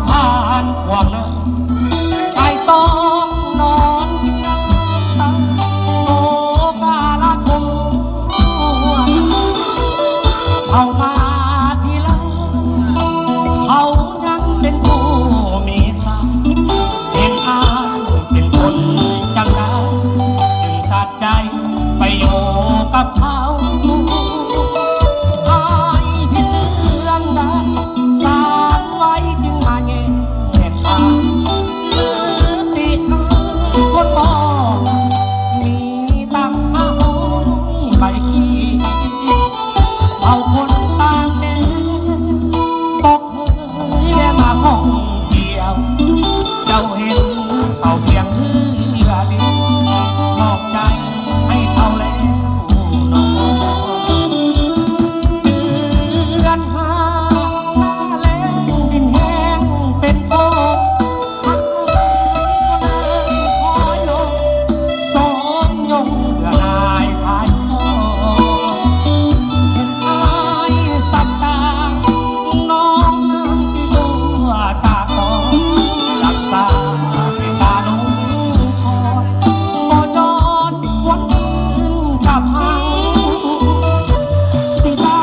ຜ່ານພວກນັ້ນ ອ້າຍຕ້ອງນອນກິນນ້ຳຕາ ໂສກາລະທົນ ເຮົາມາທີຫຼັງ ເຮົາຍັງເປັນຜູ້ມີສັກ ເຫັນອ້າຍເປັນຄົນຈັ່ງໃດ ຈຶ່ງຕັດໃຈໄປຢູ່ກັບເຂົາ ອ້າຍຜິດເລື່ອງໃດ ສາງໄວ້ຈຶ່ງມາແຍກທາງ ຄືຕິດຄົນບໍ່ ມີຕັ້ງຫ້າຮ້ອຍໃບຂີດ ເຮົາຄົນຕ່າງແດນ ບໍ່ເຄີຍແວະມາຂ້ອງທ່ຽວ ເຈົ້າເຫັນເຂົາພຽງເທື່ອດຽວ ມອບໃຈໃຫ້ເຂົາແລ້ວໜໍ. ເດືອນຫ້າໜ້າແລ້ງດິນແຫ້ງເປັນໂພນ ຮັກໄປກໍເລີຍຖອຍລົງ ໂສມຍົງເບື່ອໜ່າຍຂາຍຂໍ ເຫັນອ້າຍສັບຕາ ນ້ອງນາງຕີຕົວຕາກອນ ຮັກສາເມດຕາລົງຄອຍ ບໍ່ຍ້ອນຫວນຄືນກັບເຮົາ ຊິໄດ້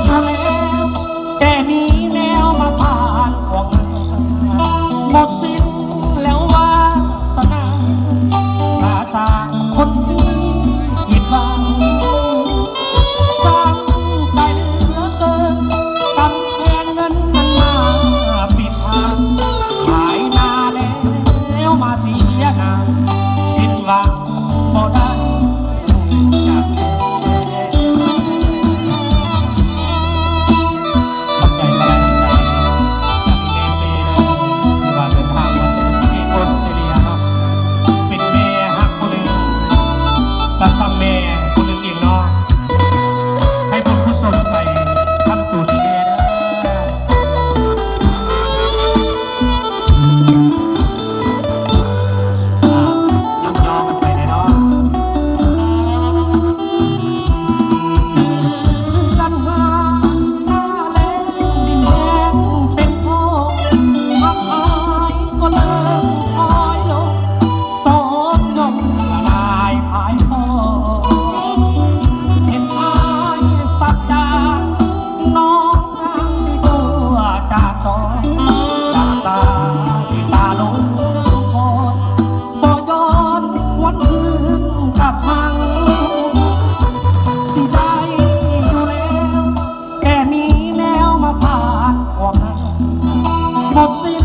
ຢູ່ແລ້ວ ແຕ່ມີແນວມາຜ່ານພວກນັ້ນ ໝົດສິ້ນແລ້ວວາສະໜາ ຊາຕາຄົນທີ່ຜິດຫວັງ ຊ້ຳໃຈເຫຼືອເກີນ ກຳແພງເງິນນັ້ນມາປິດທາງ ຂາຍໜ້າແລ້ວມາເສຍໜ້າ ສິ້ນຫວັງບໍ່ໄດ້ ຈາກ ຂອບໃຈຫຼາຍໆ ຈາກແມ່ເປເດີ ທີ່ວ່າເດີນທາງມາແຕ່ປະເທດອອສເຕຣເລຍເນາະ ເປັນແມ່ຮັກຜູ້ໜຶ່ງ ກະຊ່ຳແມ່ຜູ້ໜຶ່ງອີກເນາະ ໃຫ້ບຸນກຸສົນໄປຄ້ຳຈູນອີກແດ່ເດີ. ອ່າ ຍົກຍໍກັນໄປແນ່ເນາະ ເດືອນຫ້າໜ້າແລ້ງດິນແຫ້ງເປັນໂພນ ຮັກອ້າຍກໍເລີຍຖອຍລົງ ໂສມຍົງເບື່ອໜ່າຍຂາຍຂໍ ເຫັນອ້າຍສັບຕາ ນ້ອງນາງຕີຕົວຈາກຕອນ ຮັກສາເມດຕາລົງຄອຍ ບໍ່ຍ້ອນຫວນຄືນກັບເຮົາ ຊິໄດ້ຢູ່ແລ້ວ ແຕ່ມີແນວມາຜ່ານພວກນັ້ນ ໝົດສິ້ນ